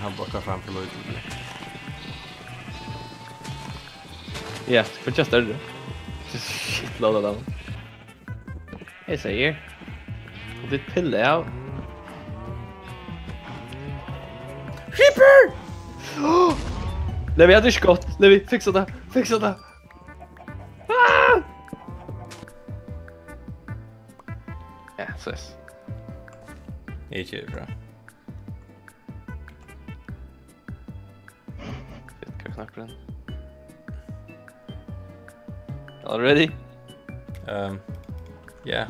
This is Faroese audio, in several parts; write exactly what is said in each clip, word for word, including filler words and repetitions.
Hann blokkar fram fyri lítið. Ja, for just størri. Shit, lov det. Jeg sier. Og det piller jeg av. Creeper! Levi, jeg hadde ikke gått. Levi, fiksa det. Fiksa det. Ah! Ja, ses. Ikke bra. Shit, hva knapper den? Y'all ready? Um, yeah.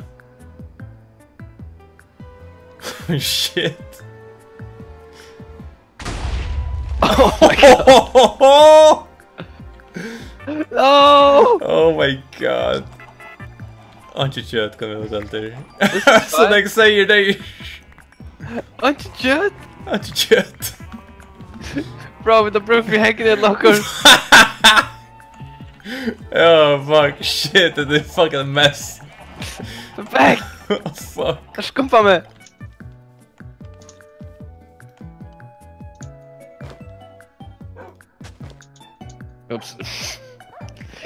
Shit. Oh my god. No! Oh my god. Einki kjøt kom út heldur. So they say you do. Einki kjøt? Einki kjøt. Bro, við the proof í hekkin er lokkur. Oh fuck, shit, it is fucking mess. Back! Oh fuck. Skumpa meg. Oops.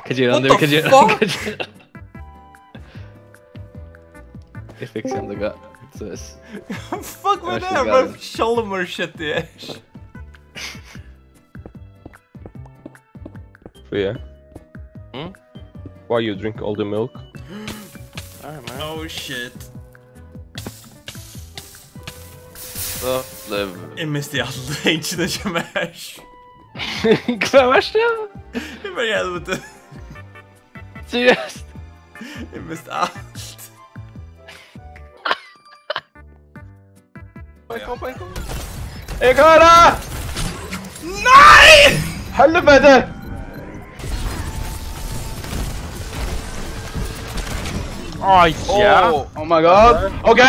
Hvat ger hann nú? Hvat ger hann? Hvat ger hann? Eg fiksaði hann líka. So it's... Fuck, hvat er tað? Bara sjálvmorðsskjótt í ass. Fríða. Hmm? Why you drink all the milk? I don't know. Oh shit. So, lev. Eg misti alt, einki tað hjá mær. Hvat var tað? Eg var í helviti. Seriøst? Eg misti alt. Eg klárar! Nei! Helvete! Ai, ja. Oh, oh my god. Ok!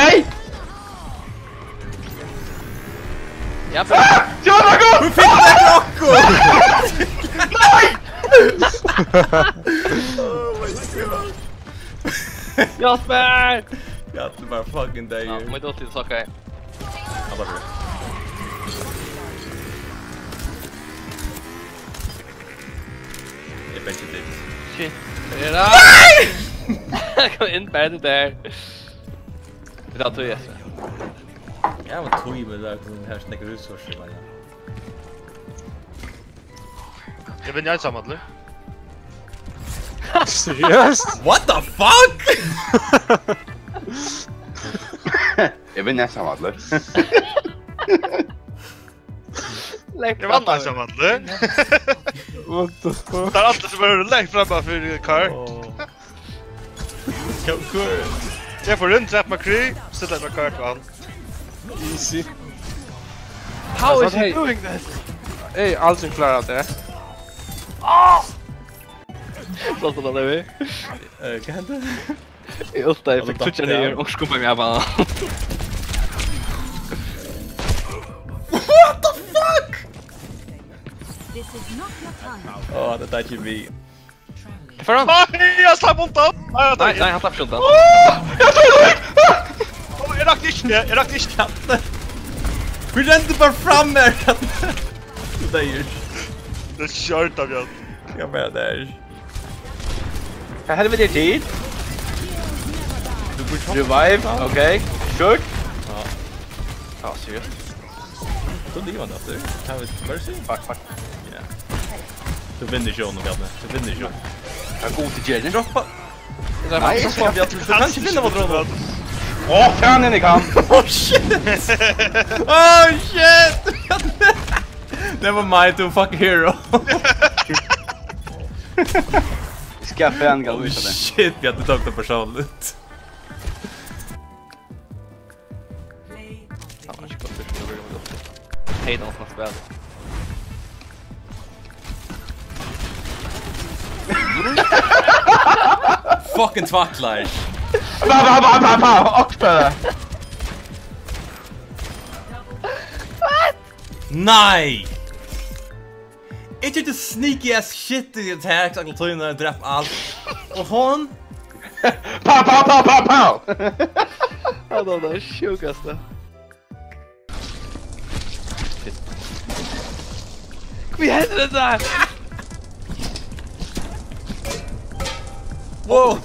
Ja, for... Ah! Ja, my god! Hon fikk den rocko! Nei! Oh my god. Jasper! Ja, du var fucking der. Ja, my god, it's ok. Ja, bara... Eg benki tit. Shit. Nei! Kom inn, bara det der. Det tar to, yes. Ja, men to, men det er sånn her snakker utsorser, men ja. Eg vinn einsamallur. Seriøst? What the fuck? Eg vinn einsamallur. Eg vann einsamallur. What the fuck? Tað er allir sum eru langt framman fyri Karl. Go, go. Eg fór inn, drept McCree, stilla McCart vann. Easy. How is he doing this? Ey, aldri klára tað. Ah! Sånn som det er vi. Eh, hva hendte? Eg ultaði, eg fekk tríggjar niður, og skumpa meg bara. What the fuck? This is not your time. Åh, det er ikke vi. Hvar er hann? Nei, eg slapp undan! Nei, nei, nei, hann slapp ikki undan. Åh, eg tók tað! Åh, eg rakti ikki tað, eg rakti ikki tað. Vit rendu bara fram her. Tað er... Tað er skjórt, Bjørn. Ja, men det er... Hvat helvete er det? Revive, ok. Skjótt. Ja. Ja, seriøst. Tú livandi aftur. Have mercy. Fuck, fuck. Ja. Tú vinnur ikki honum, Bjarni. Tú vinnur ikki honum. Eg eri góður til Jerry. Droppa. Nei, droppa, Bjarni. Tú kanst ikki vinna mot Ronald. Åh, faen, eg kann. Oh, shit. Oh, shit. Never mind, tú er fucking hero. Skal faen galt vísa tað. Shit, Bjarni tók tað persónligt. Hann er ikki gott, tað er ikki gott. Hey, don't fuck bad. Fucking twatlair. Ba, ba, ba, ba, ba, oktara. Nei! Ikki til sneaky ass shit í attacks, akkurát tíðina, drap alt. Og hon? Pow, pow, pow, pow, pow! Ja, det var det sjukeste. Shit. Hví hendir hetta? Wow!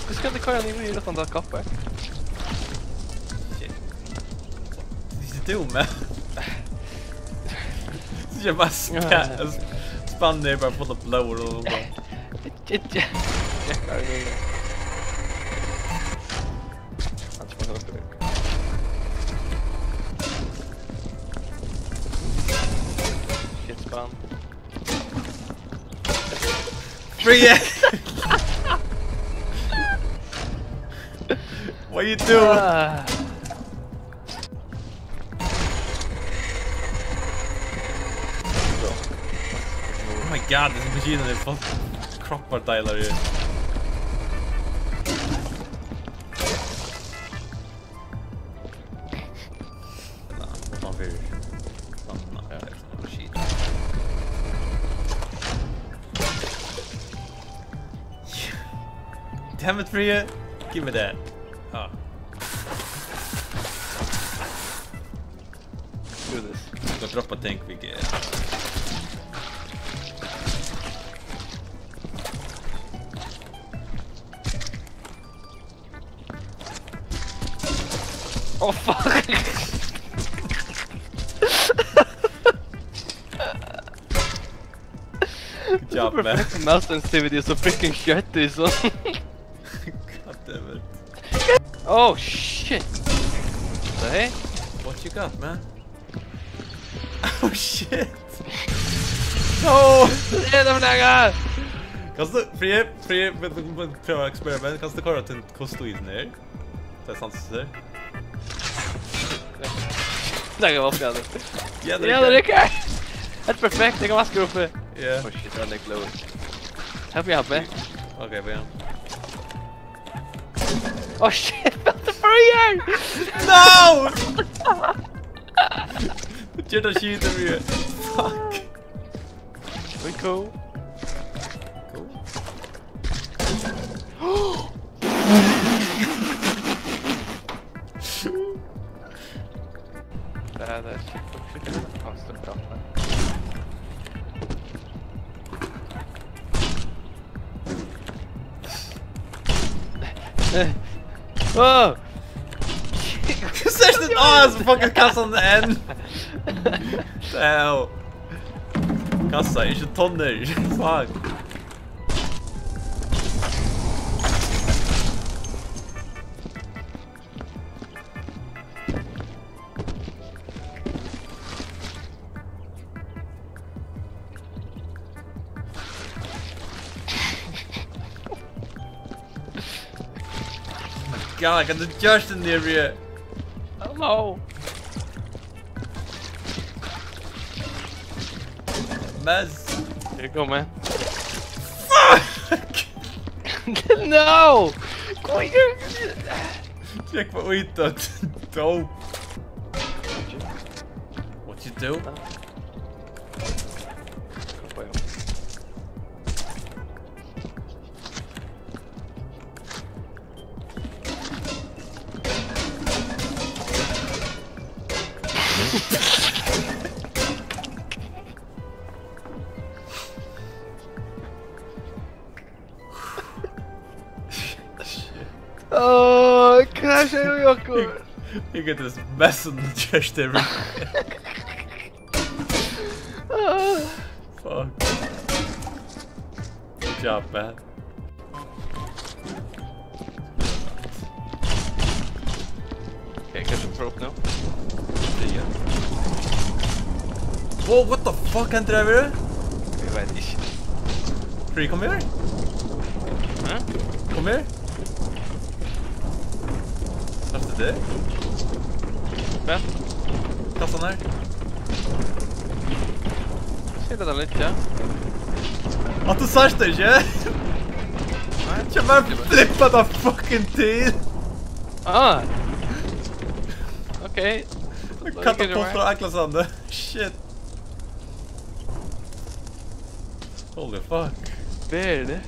Hvussu kann tú koyra hann í rottan koppar? Shit. What did you do, man? Eg bara ska-, spann er bara full av blóð og bara. Gekk bara í. Hann spann. Shit, spann. Free it! What you do? Ah. Oh my god, this machine is full crocodiler here. Nei, hvat hann fyri? Nei, nei, ja, det er sånn skit. Damn it, Frie! Give me that. Ah. Do this. Skal droppe ting vi ikke. Oh, fuck! Good job, man. Mouse sensitivity is so freaking shit, so. God damn it. Oh, shit! Hey? What you got, man? Oh, shit! No! Hvat er tað fyri nakað? Kanst tú, Frie, Frie, vit, vit, vit prøva experiment. Kanst tú koyra til kost og isen her? Det er sant, ser. Nei, eg var oppi hann. Ja, det er Ja, det er ikke. Helt perfekt, jeg kan vaske oppe. Ja. Oh, shit, det var litt low. Her blir jeg oppe. Ok, bra. Oh, shit, what the fuck? No! Gjør det skit, det blir. Fuck. We cool. Cool. Det er, det er shit, shit, shit. Å, så bra. Åh! Hva ser du nå? Jeg skal fucking kaste den enn. Det er jo. Kassa, ikke tonner. Fuck. Oh my god, I got the Justin area. Hello. Mess. Here you go, man. Fuck! No! Go here! Check for wait that. Dope. What you do? Åh, krasja í okkum. You get this mess in the chest every. Fuck. Good job, man. Okay, kanskje prøve opp nå? Ja. Wow, what the fuck, han driver? Jeg vet ikke. Free, kom her. Hæ? Kom her. Hva er det? Hva? Kast den her. Sitter der litt, ja. At du sier det ikke? Nei. Ikke bare flippe det fucking til. Ah. Ok. Katapult fra Aklasande. Shit. Holy fuck. Hva er det?